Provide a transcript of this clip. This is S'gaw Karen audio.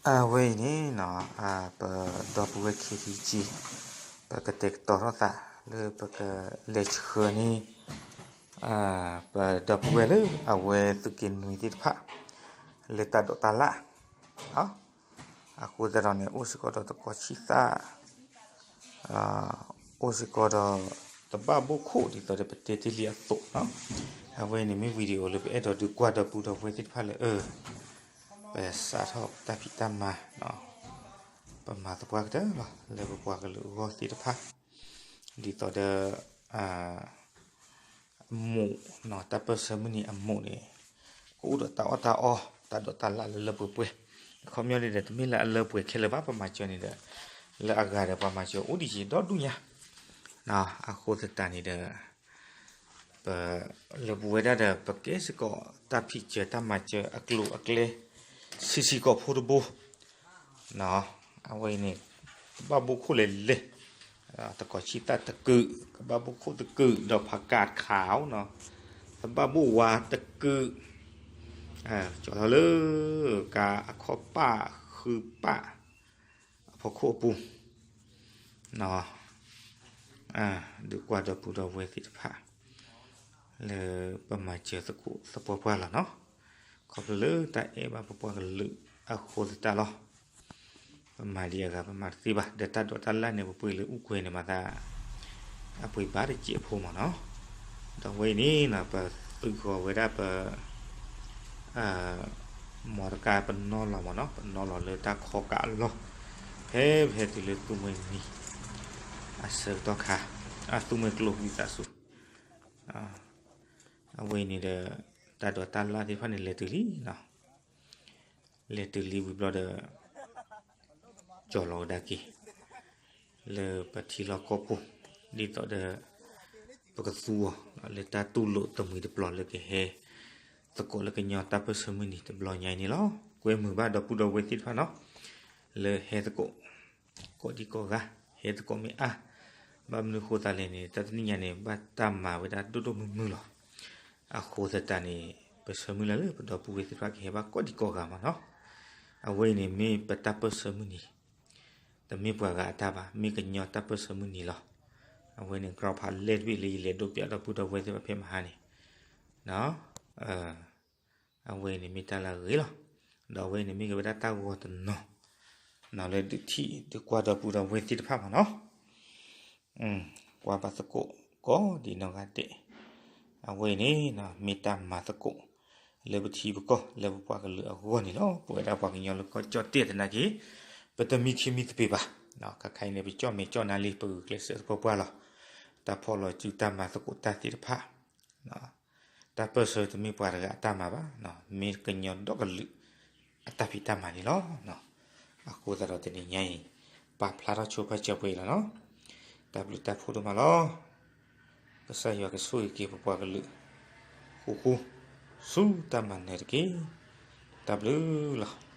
အဝဲအံၤန့ၣ် ပဒီပုၢ်ဝဲၢ် ခ့ထံက့ ပကတဲာ်ကတီၤထီၣ်သးလၢပကလဲၤဆှၢန့ၢ် ပဒီပုၢ်ဝဲၢ်လၢအဝဲသုးက့နွံသ့ၣ်တဖၣ် လၢတၢ်ဒိးတၢ်လၣ် အဃိသတးဒီးန့ၣ် အိၣ်စ့ၢ်ကီးဒီးသကိးဆံသၣ် အိၣ်စ့ၢ်ကီးဒီး တဘၣ်ဘိၣ်ခိၣ်ဒ်သိးဒီးပတဲတ့ၢ်လံအသိး, အဝဲန့ၣ်မ့ၢ် video လၢပအဲၣ်ဒိးဒုးကွၢ်ဒီပုၢ်ဒီဝဲၢ်သ့ၣ်တဖၣ်လၢ ပစးထီၣ်တၢ်ဖံးတၢ်မၤ ပမၤသပှၢ်ကတၢၢ်လီၤ လၢပပှၤကလုာ်အဂီၢ်သ့ၣ်တဖၣ် ဒ်သိးဒီး အမိၢ် တၢ်ပၢၢ်ဆၢမုၢ်နံၤအမိၢ်န့ၣ် ကအိၣ်ဒီးတၢ်အီၣ်တၢ်အီ တၢ်ဒိးတၢ်လၣ်လၢလၢပှဲၤပှဲၤ, အခီပညီန့ၣ်ဒီး တမ့ၢ်လၢအလၢပှဲၤခဲလၢာ်ဘၣ် ပမၤစၢၤန့ၣ်ဒီး လၢအဂၤဒီးပှၤမၤစၢၤအိၣ်ဒံးက့ၤဒီဒူၣ်ညါ, အဃိသတးန့ၣ်ဒီး ပ လၢပဝဲဒၣ်ဒီး ပကဲစ့ၢ်ကီးတၢ်ဖံးစၢၤတၢ်မၤစၢၤအကျိၤအကျဲ ဆံးဆံးကိာ်ဖိတဘိ အဝဲအံၤန့ၣ် တဘၣ်ဘိၣ်ခိၣ်လဲၤလဲၤ, သကိးဆံသၣ်တကုာ် ကဘၣ်ဘိၣ်ခိၣ်တကုာ် ဒီးဖးကးတခးအိၣ်နီၤ, တဘၣ်ဘိၣ်ဝါတကုာ်, ကၠီၤလီၤလၢ ကအခီၣ်ပၣ်ဃုပၣ် အဖီခိၣ်အပူၤ ဒုးကွၢ်ဒီပုၢ်ဒီဝဲၢ်သ့ၣ်တဖၣ် လၢပမၤစၢၤသကိးသပှၢ်ပှၢ်လီၤနီၤ, ခီဖျိလၢတၢ်အဲၣ်ဘၣ်ပပှၤကလုာ်အဃိသတးလီၤ. ပမၤဒံးအဂၤ ပမၤတသ့ဘၣ် ဒီးတၢ်ဒိးတၢ်လၣ်န့ၣ် ပပှ့ၤလၢအူကွဲၤန့ၣ်မၤသး အပှ့ၤဘၣ်တစဲးဖိမးနီၤ, ဒီးဝဲအံၤန့ၣ် ပသုးဃီၤဝဲဒၣ်ပ မီတကါပနီၣ်လီၤမးနီၤ, ပနီၣ်လီၤလၢတၢ်ခီကးအလီၢ်, ဖဲဖဲတုၤလၢသူမှဲနံၤ အဆၢကတီၢ်ခါ, အသူမှဲကျိဝံသးစူၤ, အဝဲအံၤန့ၣ်ဒီး တၢ်ဒိးတၢ်လၣ်သ့ၣ်တဖၣ်န့ၣ် လဲၤတုၤလံနီၤ, လဲၤတုၤလံဝံၤဘျီဒီး ကၠီၤလီၤကဒါက့ၤ လၢပထံလီၢ်ကီၢ်ပူၤ ဒ်သိးဒီး ပကသူအီၤ လၢတၢ်တူၢ်လိာ်တမှံၤတပျီၤလၢကဟဲသကိးလၢကညီတၢ်ပၢၢ်ဆၢမုၢ်နံၤတဘျီညါအံၤန့ၣ်လီၤ. ကွဲမုာ်ဘၣ်ဒီပုၢ်ဒီဝဲၢ်သ့ၣ်တဖၣ်နီၤ, လၢဟဲသကိး ကိးဒံကိးဂၤ, ဟဲသကိးမ့ၢ်အါ, ဘၣ်မနုၤဃိသးလဲၣ်န့ၣ် တၢ်တနံၣ်ညါန့ၣ် ဘၣ်တၢ်မၤဝဲဒၣ်ဒိၣ်ဒိၣ်မုၢ်မုၢ်လီၤ. အဃိသတးန့ၣ် ပဆၢမုၢ်လၢ်လၢပဒီပုၢ်ဝဲၢ်သ့ၣ်တဖၣ်ကဟဲဘၣ်ကိးဒံကိးဂၤမးနီၤ, အဝဲအံၤန့ၣ်မ့ၢ်ပတၢ်ပၢၢ်ဆၢမုၢ်နံၤ, တမ့ၢ်ပှၤဂၤအတၢ်ဘၣ်, မ့ၢ်ကညီတၢ်ပၢၢ်ဆၢမုၢ်နံၤလီၤ. အဝဲန့ၣ် ကြၢးဖးလဲၢ်တဘ့ၣ်လၢယလဲၤဒိးပၠးဒီပုၢ်ဒီဝဲၢ်သ့ၣ်တဖၣ်ဖဲမဟါန့ၣ် အဝဲန့ၣ်မ့ၢ်တၢ်လၢအဂ့ၤလီၤ. ဒီးအဝဲန့ၣ်မ့ၢ်ကဝဲဒၣ်တၢ်ဂီၤတနီၤ လၢဒုးထံၣ်ဒုးကွၢ်ဒီပုၢ်ဒီဝဲၢ်သ့ၣ်တဖၣ်မးနီၤ, ကွၢ်ဘၣ်သကိးကိးဒံနီၢ်ဂၤဒဲး, အဝဲန့ၣ် မ့ၢ်တၢ်မၤသကိး လၢပထံပကီၢ် လၢပပှၤကလုာ်အဂီၢ်န့ၣ်လီၤ. ပဝဲဒၣ်ပှၤကညီလၢကီၢ်ကၠီၣ်တဲၣ်သနာ်က့ ပတမံခံမံသပ့ၤဘၣ်, ခါခါအံၤန့ၣ် ပကၠီၣ်မဲာ်ကၠီၣ်နါလံ ပဂုာ်ကျဲးစၢးသပှၢ်ပှၢ်လီၤ. တၢ်ဖီၣ်လီၤစုတၢ်မၤသကိးတၢ်သ့ၣ်တဖၣ် တၢ်ပၢၢ်ဆၢတမ့ၢ်ပှၤတဂၤအတၢ်မၤဘၣ်, မ့ၢ်ကညီဒီကလုာ်အတၢ်ဖံးတၢ်မၤန့ၣ်လီၤ. အဃိသတးဒီးတနံၤညါအံၤ ပာ်ဖျါထီၣ်ဆိဖးစၢၤပှဲၤအံၤလီၤနီၤ. တၢ်ဘျုးတၢ်ဖှိၣ်ဒိၣ်မးလီၤ. ကစၢ်ယွၤကဆိၣ်ဂ့ၤက့ၤပပှၤကလုာ် ဃူဃူ ဆူတၢ်မၤနၢၤတက့ၢ်. တၢ်ဘျုးလီၤ.